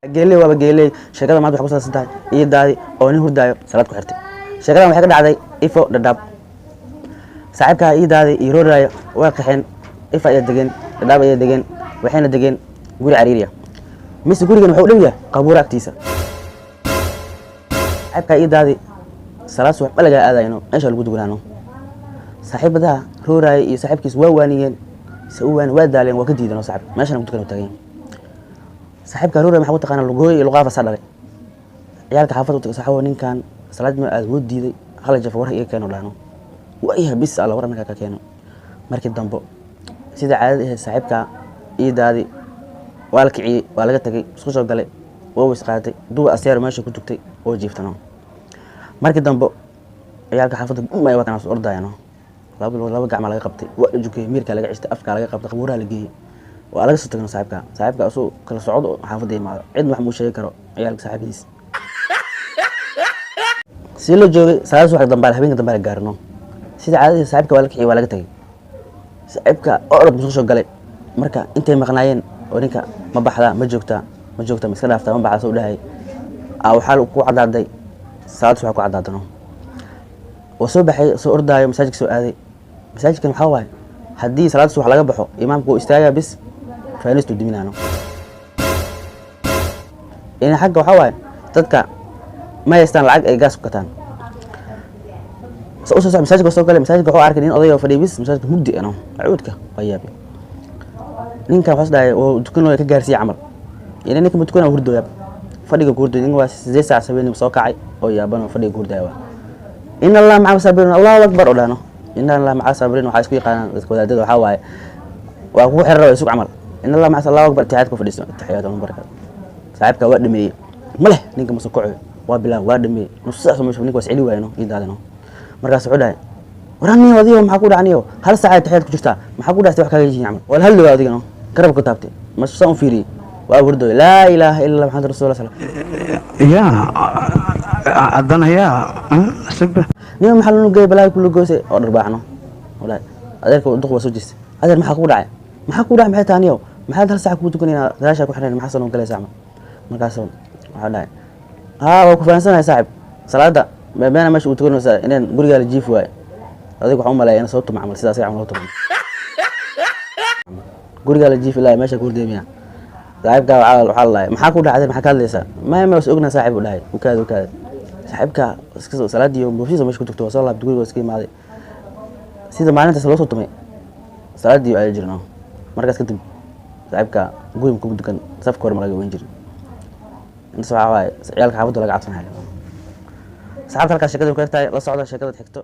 Geeley waaba geeley. Sheekada maanta waxay ku saabsan tahay iyo daadi oo nin hurdaayo salaad ku xirtay. Sheekadan waxay ka dhacday Ifo, Dhadhaab. Saaxiibkaa iyo daadi iyo rooraayo way qaxeen, Ifa ayay degeen, Dhadhaab ayay degeen, waxayna degeen guri cariiriya, mise gurigan wuxuu u dhow yahay qabuura agtiisa. Saaxiibkaa iyo daadi salaad subax ma lagaa aadayno, meesha lagu dugnaano. Saaxiibadaha rooraayo iyo saaxiibkiis waa waaniyeen, se u waani waa daaleen, waa ka diidan oo saaxiib meeshana ku tukan taagan. Saaxiibka rooraayo maxaa ku taqaanaa? Lugooy iyo luqaafa saa dhalay. Ciyaalka xaafadda u tagay, saaxiibo, ninkan salaad ma aad wuu diiday, hala jafo, war iga keeno dhahno. Waayahay, bis alla war markaa ka keeno. Markii dambe, sida caadada ahayd, saaxiibka iyo daadi waa la kiciyey, waa laga tagay, isku soo galay, waa wis qaadatay duwa aseer meesha ku tugtay oo jiiftano. Markii dambe ciyaalka xaafadda gumay waa kana ordayano, laba laba gacmaa laga qabtay, waa la jukeyey, miirkaa laga cistay, afkaa laga qabtay, qabuuraha la geeyey, waa laga soo tagno. Saaxiibka asuu kala socdo xaafadda imaado, cid wax muu sheegi karo ciyaalka saaxiibadiis. Si la joogay salaad subax dambe, habeenka dambe la gaarno, sida caadadii saaxiibka waa la kiciyey, waa laga tagay. Saaxiibka orod musu soo galay. Marka intay maqnaayeen oo ninka ma baxdaa, ma joogtaa, ma joogtaa, ma iska dhaaftaa, ma baxdaa soo dhahay, aa waxaa ku caddaaday salaad subax ku caddaadano. Waa soo baxay, soo ordaayo, masaajidka soo aaday. Masaajidkan waxaa waaye haddii salaad subax laga baxo, imaamku wuu istaagaa, bis faanistu diminaano. In xagga waxaa waaye dadka ma haystaan lacag ay gaas ku gataan. Soo soo masaajidka soo galay. Masaajidka wuxuu arkay nin oday oo fadhiya, bis masaajidka mugdi ano macuudka waa yaabi. Ninkan waxaa dhahay oo tukanooya ka gaarsiiya camal, yani ninka ma tukanaa, hurdooya, fadhiga ku hurdooya. Ninka waa 8 saac habeenimo soo kacay oo yaaban oo fadhiga ku hurdaya. Waa in Allah maca saabiriin, Allahu akbar oo dhahno. In Allah maca saabiriin waxaa isku yaqaanaan dadka wadaadada. Waxaa waaye waa kugu xiran raba isug camal. In Allah maca, Allahu akbar, atixiyaad ku fadhiiso, atixiyaat barakaat. Saaxiibka waa dhameeyey, ma leh ninka mase kacoyo, waa bilaab, waa dhameeyey nus saac soo meesha ninka waa isceli waayno ii daadino. Markaas wuxuu dhahay, waraniyo adigo maxaa ku dhacniyo? Hal saac atixiyaad ku jirtaa, maxaa ku dhactay? Wax kaaga yihiin camal waa la hadli waa adigano garabka ku taabtay, mas saan u fiiriyey, waa hurdooy. Laa ilaaha illa Allah, maxamed rasuulullah sal. Yaa haddana yaa sugba. Niyo maxaa lanu geey balaayo kula goysay oo dharbaaxno? Walahi adeerka duq waa soo jeestay. Adeer, maxaa kugu dhacay? Maxaa kugu dhacay? Maxay tahay niyo? Maxaad hal saac kugu tukanayna gadaashaa ku xirnayn? Maxaa soo galaysa camal? Markaas waxaa dhahay, haa, waa ku fahansanahay saaxib, salaada beena meesha uu tukanaysaa inaan gurigaa la jiifi waayo. Adiga waxaan u maleeya in soo tuma camal, sidaas camal loo tuma gurigaa la jiifi lahay meesha ku hurdeemiya. Saaxiibka waxaa la dhahay, maxaa ku dhacday? Maxaa ka hadlaysaa? Maya, ma was ognaa saaxib, u dhahay. Ukaada, ukaada, saaxiibka iska salaadii boofsiisa meesha ku tugto, waa soo laabtay guriga, waa iska imaaday. Sida maalintaas loo soo tumay salaadii ayaa jirno. Markaas kadib saaxiibka guriga kuma dukan, safka hore ma laga weyn jirin. Intaas waxaa waaye ciyaalka xaafadda laga cabsanayo. Saxaabta, halkaas sheekada ku egtahay. La socda sheekada xigto.